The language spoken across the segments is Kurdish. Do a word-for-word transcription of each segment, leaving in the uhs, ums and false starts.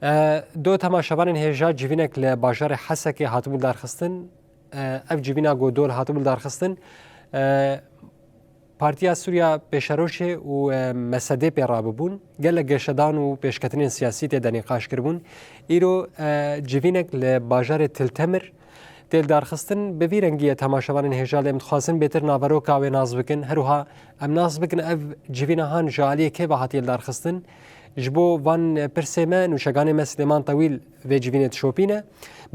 E, do temaşevanên hêja civînek li bajarê Hesekê hatibû darxistin. E, ev civîna ku do li hatibû darxistin, e, Partiya Sûriya Pêşerojê û, e, M S D pê rabûbûn. Gelek geşedan û pêşketinên siyasî tê de nîqaş kiribûn. Îro, e, civînek li bajarê Til Temir tê li darxistin. Bi vî rengî ye temaşevanên hêja lê em dixwazin bêtir naveroka wê nas bikin. Her wiha em nas bikin ev civîna han ji aliyê kê ve hatiye li darxistin. Ji bo van pirsê me, nûşeganê me Silêman Tewîl vê civînê dişopîne.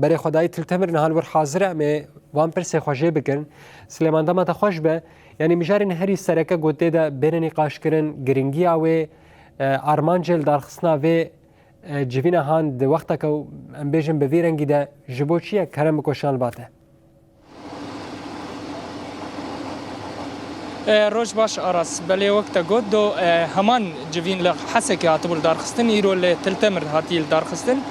Berê xwedayî Til Temir niha li wir hazir e, em ê van pirsê xwe jê bikin. Silêman, dema te xweş be. Yanî mijarên herî sereke ku tê de bêne nîqaşkirin, giringiya wê, e, armancê li darxistina vê, e, civîna han di wexteke, em bêjin, bi vî rengî de ji bo çi ye? Kerem biko şan li ba te. E, roj baş Aras. Belê wek te got, do, e, heman civîn li Hesekê hatibû li darxistin, îro li Til Temir hatî li darxistin.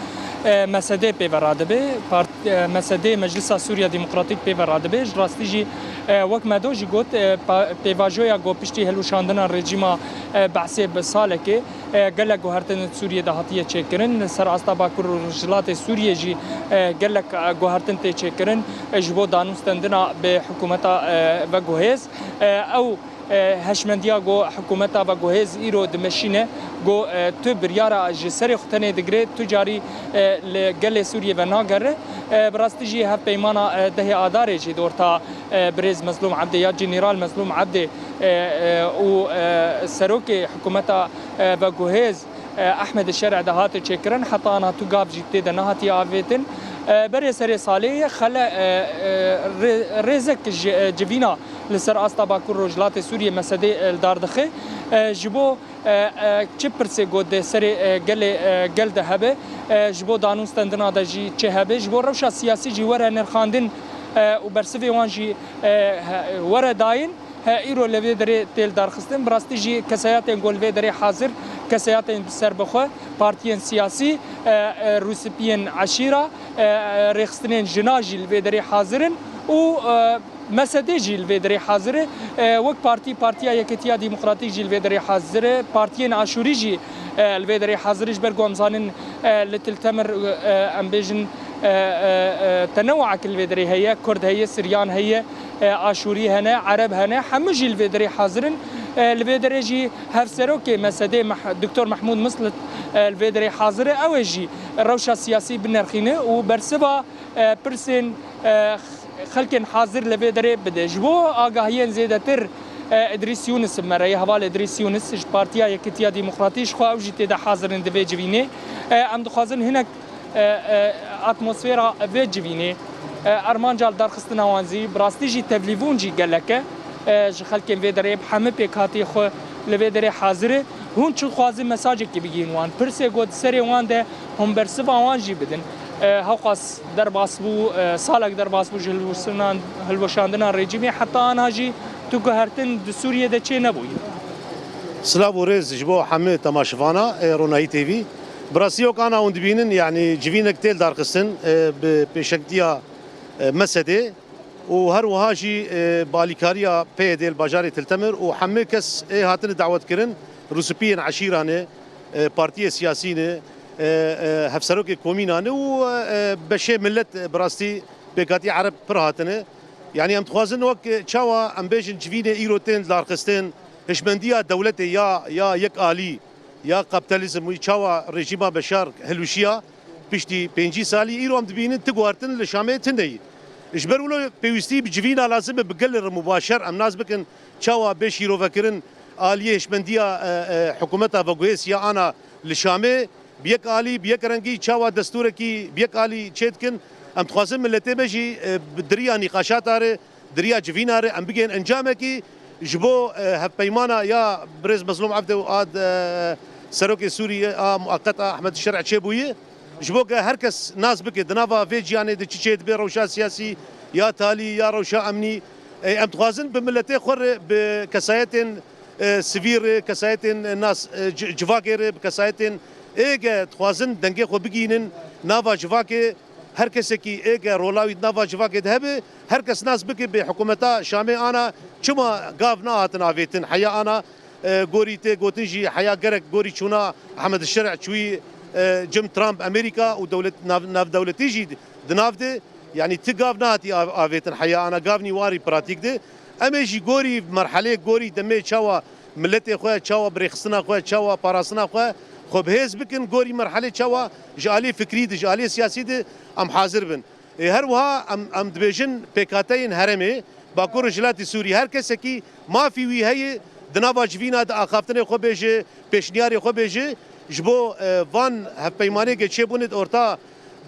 E, M S D pê ve radibe, part-, e, M S D, Meclisa Sûriya Demokratîk pê ve radibe. Ji rastî jî, e, wek me do jî got, e, pa-, pêvajoya ku piştî hilweşandina rejîma, e, Be'sê bi salekê, e, gelek guhertin di Sûriyê de hatiye çêkirin. Li ser asta Bakur û Rojhilatê Sûriyê jî, e, gelek, e, guhertin tê çêkirin, e, ji bo danûstendina bi hikûmeta, e, veguhêz. E, ew, e, heşmendiya ku hikûmeta veguhêz îro dimeşîne, ku, e, tu biryara ji serê xwe tenê digire, tu carî, e, li gelê Sûriyê ve nagere. E, bi rastî jî hevpeymana, e, dehê Adarê jî di orta, e, birêz Mezlûm Ebdê ya General Mezlûm Ebdê, e, e, û, e, serokê hikûmeta, e, veguhêz, e, Ehmed Şer'e de hate çêkirin, heta ana tu gav jî tê de nehatiye avêtin. E, berê serê salê ye, xele, e, e, rê-, rêzek ji, e, civîna li ser asta Bakur Rojhilatê Sûriyê M S D, e, li dar dixe. E, ji bo, e, e, çi pirsê ku di serê, e, gelê, e, gel de hebe, e, ji bo danûstendina de jî çi hebe, ji bo rewşa siyasî jî were nirxandin, e, û bersivê wan jî, e, he-, were dayîn. He, îro li vê derê tê li darxistin. Bi rastî jî kesayetên ku li vê derê hazir, kesayetên serbixwe, partiyên siyasî, e, e, rûspiyên eşîra, e, e, rêxistinên jina jî li vê derê hazir in û, e, M S D jî li vê derê hazir e. E, wek partî, Partiya Yekîtiya Demokratîk jî li vê derê hazir e. Partiyên Aşûrî jî, e, li vê derê hazir e. Ji ber ku em zanin, e, li Til Temir, e, em bêjin, e, e, e, tenewuek li vê derê heye. Kurd heye, Siryan heye, e, Aşûrî hene, Ereb hene. Hemû jî li vê derê hazir in. E, li vê derê jî hevserokê M S D Meh-, Doktor Mehmûd Mislit, e, li vê derê hazir e. Ew ê jî rewşa siyasî binerxîne û bersiva, e, pirsên, e, xelkên hazir li vê derê bide. Ji bo agahiyên zêdetir, e, Îdrîs Yûnis bi me re ye, heval Îdrîs Yûnis ji Partiya Yekîtiya Demokratî, ji xwe ew jî tê de hazir in di vê civînê. E, em dixwazin hinek, e, e, atmosfera vê civînê, e, armanca li darxistina wan zî, bi rastî jî tevlîbûn jî gelek e, e, ji xelkên vê derê bi hemî pêkhatiyê xwe li vê derê hazir e. Hûn çi dixwazin mesajekê bigihîn wan? Pirsê ku di serê wan de hûn bersiva wan jî bidin. E, hewqas derbas bû, e, salek derbas bû ji hilweşinan-, hilweşandina rejîmê, heta ana jî tu guhertin di Sûriyê de çê nebûye. Silav û rêz ji bo hemî temaşevana, e, Ronahî T V. Bi rastî wek ana hûn dibînin, yanî civînek tê li darxistin, e, bi pêşengtiya, e, M S D û her wiha jî, e, bi alîkariya P Y D li bajarê Til Temir û hemî kes ê hatine dawetkirin, rûspiyên eşîran e, e, partiyê siyasî ne, e, e, hevserokê komînan e û, e, beşê milet, e, bi rastî pêkhatî Ereb pir hatine. Yanî em dixwazin wek, e, çawa em bêjin civînê îro tên darxistin, hişmendiya dewletê ya, ya yek alî, ya kapitalizm wî çawa rejîma Beşar hilwişiya piştî pêncî salî, îro em dibînin ti guhertin li Şamê tune yî. Ji ber wilo pêwîstî bi civîna lazim e bi gelê re mubaşer em nas bikin çawa bê şîrovekirin aliyê hişmendiya, e, e, hikûmeta veguhêz ya ana li Şamê bi yek alî, bi yek rengî çawa destûrekî bi yek alî çêdikin. Em dixwazin miletê me jî, e, bi diriya nîqaşata re, diriya civîna re em bigihên encamekî ji bo, e, hevpeymana ya birêz Mezlûm Evdê û a, e, serokê Sûriyê a muqet a Ehmed Şer'e çêbûye. Ji bo ke her kes nas bike di nava vê ciyanê de çi çêdibe, rewşa siyasî ya talî ya rewşa emnî. E, em dixwazin bi miletê xwe re, bi kesayetên, e, sivîl re, kesayetên nas, e, ci-, civakê re, bi kesayetên êge dixwazin dengê xwe bigihînin nava civakê. Her kesekî êge rola wî di nava civakê de hebe, her kes nas bike bi hikûmeta Şamê ana çima gav nehatin avêtin. Heya ana, e, gorî tê gotin jî heya gerek gorî çûna Ehmed Şer'e çûyî, e, Jim Trump, Amerîka û dewlet, nav-, navdewletî jî di nav de, yanî ti gav nehatî av-, avêtin heya ana gavnî warî pratîk de. Em ê jî gorî merhelê, gorî demê çawa miletê xwe, çawa birêxistina xwe, çawa parastina xwe, xwe bi hêz bikin, gorî merhelê çawa ji alî fikrî de, ji alî siyasî de em hazir bin. Ê, her wiha em, em dibêjin pêkhateyên herêmê, Bakur Rojhilatê Sûrî, her kesekî mafî wî heye di nava civîna de axaftinê xwe bêje, pêşniyarê xwe bêje, ji bo, e, van hevpeymanêkê çêbûnê di orta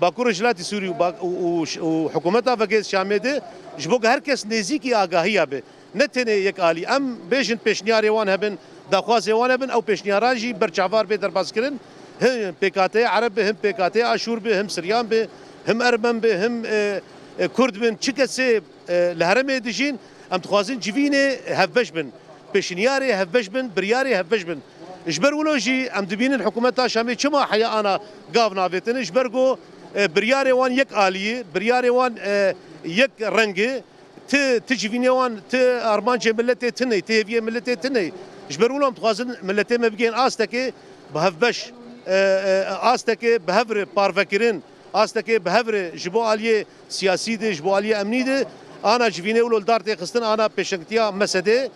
Bakur Rojhilatê Sûrî û bak-, û, û, û hikûmeta vegê Şamê de, ji bo ku her kes nêzîkî agahiya be. Ne tenê yek alî. Em bêjin pêşniyarê wan hebin, daxwazê wan hebin, ew pêşniyara jî berçavdar bê derbaskirin. Him P K T Ereb be, him P K T Aşûr be, him Siryan be, him Ermen be, him, e, e, Kurd bin. Çi kesê, e, li herêmê dijîn, em dixwazin civînê hevbeş bin. Pêşniyarê hevbeş bin, biryarê hevbeş bin. Ji ber wilo jî em dibînin hikûmeta Şamê çima heya ana gav navêtin. Ji ber ku, e, biryarê wan yek alî ye, biryarê wan, e, yek reng e. Ti, ti civînê wan, ti armancê miletê tune, ti hêviyê miletê tune. Ji ber wilo em dixwazin miletê me bigihên astekê bi hevbeş, e, e, astekê bi hev re parvekirin, astekê bi hev re ji bo aliyê siyasî de, ji bo aliyê emnî de, ana civînê wilo li dar tê xistin, ana pêşengtiya mesedê,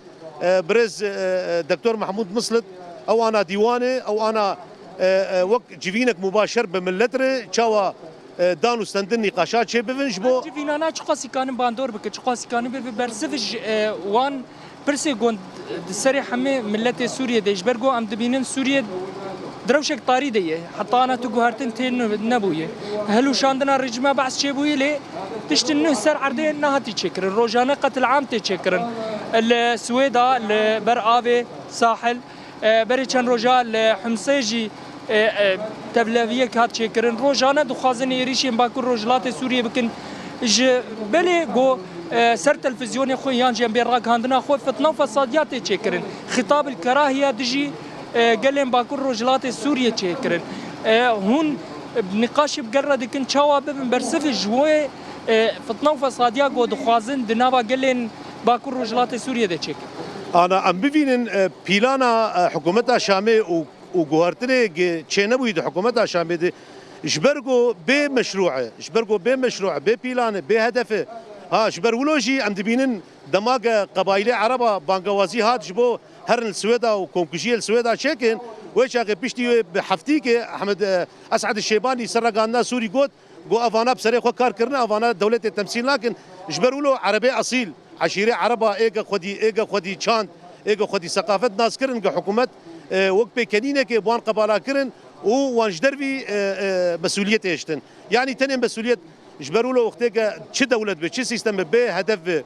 e, birêz, e, e, Doktor Mehmûd Mislit, ew ana dîwanê, ew ana, e, e, wek civînek mubaşer bi milet re çawa e, dan û stendin nîqaşa çêbibin ji bo. Civînana çiqasî kanin bandor bike, çiqasî kanin bibe bersiv ji, e, wan pirsê gund di serê hemê miletê Sûriyê de. Ji ber ku em dibînin Sûriye di rewşek tarî de ye. Heta ana tu guhertin tê ne-, nebûye. Hilûşandina rejîma Be's çêbûyî lê tiştin nuh ser erdê nehatî çêkirin. Rojane qetil am tê çêkirin. Li Swêda, li ber avê Sahil, E, berê çend roja li Himsê jî, e, e, tevleviyek hat çêkirin. Rojane dixwazin êrîşên Bakur Rojhilatê Sûriyê bikin. Ji belê ku, e, ser televîzyonê xwe yan jî em bê ragihandina xwe fitne û fesadiya tê çêkirin. Xîtab el kerahiya dijî, e, gelên Bakur Rojhilatê Sûriyê çêkirin. E, hûn nîqaşê bi gel re dikin çawa bibin bersiv ji wê, e, fitne û fesadiya ku dixwazin di nava gelên Bakur Rojhilatê Sûriyê de çêkirin. Ana em bivînin, e, pîlana, e, hikûmeta Şamê û, û guhertinê ge-, çênebûyî di hikûmeta Şamê de ji ber ku bê meşrû e, ji ber ku bê meşrû e, bê pîlan e, bê hedef e. Ha, ji ber wilo jî em dibînin dema ge qebayîlê Ereba bangewazî hat ji bo herin li Swêda û komkujiyê li Swêda çêkin, wê çaxê piştî wê bi heftîkê Ehmed, e, Esad Şêbanî ser ragihandina Sûrî got, Got, evana bi serê xwe kar kirine, evana dewletê temsîl nakin. Ji ber wilo erebê esîl, eşîrê ereba êge xwedî, êge xwedî çand, êge xwedî seqafet nas kirin, ge hikûmet, e, wek pêkenînekê bi wan qebala kirin û wan ji dervî, e, e, mesûliyetê hiştin. Yanî tenê mesûliyet ji ber wilo wextê ke çi dewlet be, çi sîstem be, bê hedef be,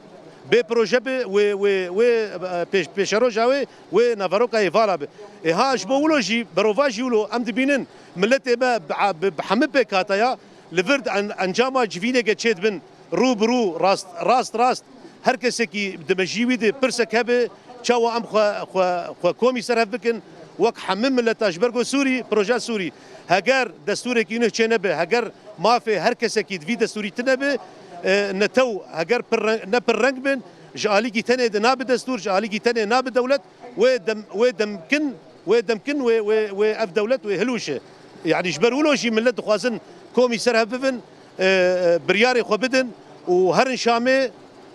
bê proje be, wê, wê, wê, e, pêş-, pêşeroja wê, wê naveroka êvala be. Ê ha ji bo wilo jî, berovajî wilo em dibînin, miletê me bi, bi, bi hemî pêk hate ya, Li vir de en-, encama civîneke çêdibin rû bi rû, rast, rast, rast. Her kesekî di mejî wî de pirsek hebe, çawa em xwe, xwe, xwe komî ser hev bikin, wek hemî mileta ji ber ku Sûrî, proje Sûrî. Heger destûrekî nuh çê nebe, heger mafê her kesekî di vî destûrî tine be, e, netew, heger pir reng, ne pir reng bin, ji alîkî tenê de nabe destûr, ji alîkî tenê nabe dewlet, wê dem, wê demkin Wê demkin, wê, wê, wê ev dewlet wê hilûşe. Yanî ji ber wilo jî millet dixwazin komî ser hev bibin, e, e, biryarê xwe bidin û herin Şamê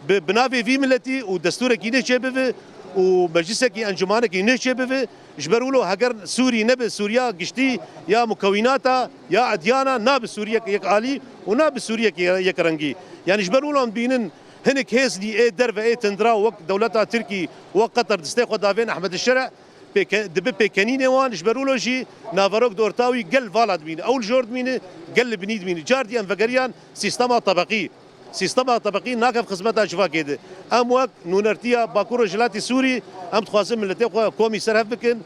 bi, bi navê vî miletî û destûrekî nê çêbibe û meclisekî, encûmanekî nê çêbibe. Ji ber wilo heger Sûrî nebe, Sûriya giştî ya mukewînata, ya edyana, nabe Sûriyek yek alî û nabe Sûriyek ye-, yek rengî. Yanî ji ber wilo em bînin hinek hêzlî ê derve ê tundra wek dewleta Tirkî, wek Qeter distê xwe davên Ehmed Şere, pêke-, dibe pêkenînê wan, ji ber wilo jî naverok di orta wî gel vala dimîne. Ew li jor dimîne, gel li binî dimîne. Car dî em vegeriyan sîstema tebeqî. Sîstema tebeqî nakev xizmeta civakê de. Em wek nûnertiya Bakur Rojhilatê Sûrî, em dixwazin miletê xwe komî ser hev bikin.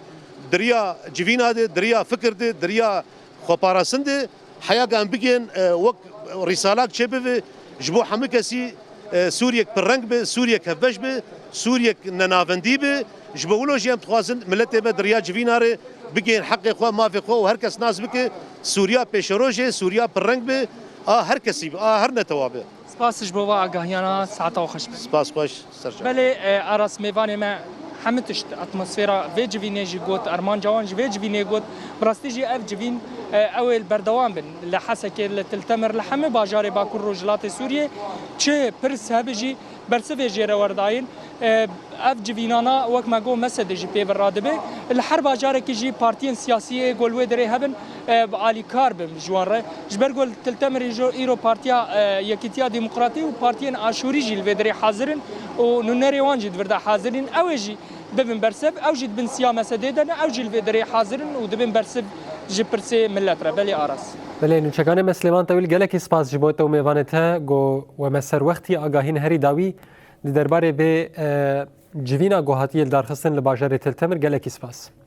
Di riya civîna de, di riya fikir de, di riya xweparastin de heya ke em bigên, e, wek rîsalak çêbibe, ji bo hemû kesî, e, Sûriyek pirreng be, Sûriyek hevbeş be, Sûriyek nenavendî be, ji bo wilo jî em dixwazin miletê me di riya civîna re bigên heqê xwe, mafê xwe û her kes nas bike, Sûriya pêşerojê, Sûriya pirreng be, a her kesî be, a her netewa be. Spas ji bo va agahiyana, saeta we xweş be. Spas xweş, ser çav. Belê, e, Aras mêvanê me Hemû tişt, atmosfera vê civînê jî got, armanca wan ji vê civînê got. Bi rastî jî ev civîn, e, ew ê li berdewam bin. Li Hesekê, li Til Temir, li hemû bajarê Bakur Rojhilatê Sûriyê, çi pirs hebe jî bersivê jê re werdayîn. E, ev civînana, wek me got, mesedê jî pê ve radibe. Li her bajarekî jî partiyên siyasî yê ku li wê derê hebin, e, bi alîkar bin ji wan re. Ji ber ku li Til Temirê jî îro Partiya, e, Yekîtiya Demokratî û partiyên Aşûrî jî li vê derê hazir in û nûnerê wan jî di vir de hazir in. Ew ê jî bibin bersiv, ew jî di bin siya mesedê de ne, ew jî li vê derê hazir in û dibin bersiv ji pirsê millet re. Belê Aras. Belê, nûçekanê me Silêman Tewîl, gelekî spas ji bo te û mêvanê te ku we me ser wextî agahî neherî dawî di derbarê vê, e, civîna ku hatiye lidarxistin li bajarê Til Temir. Gelekî spas.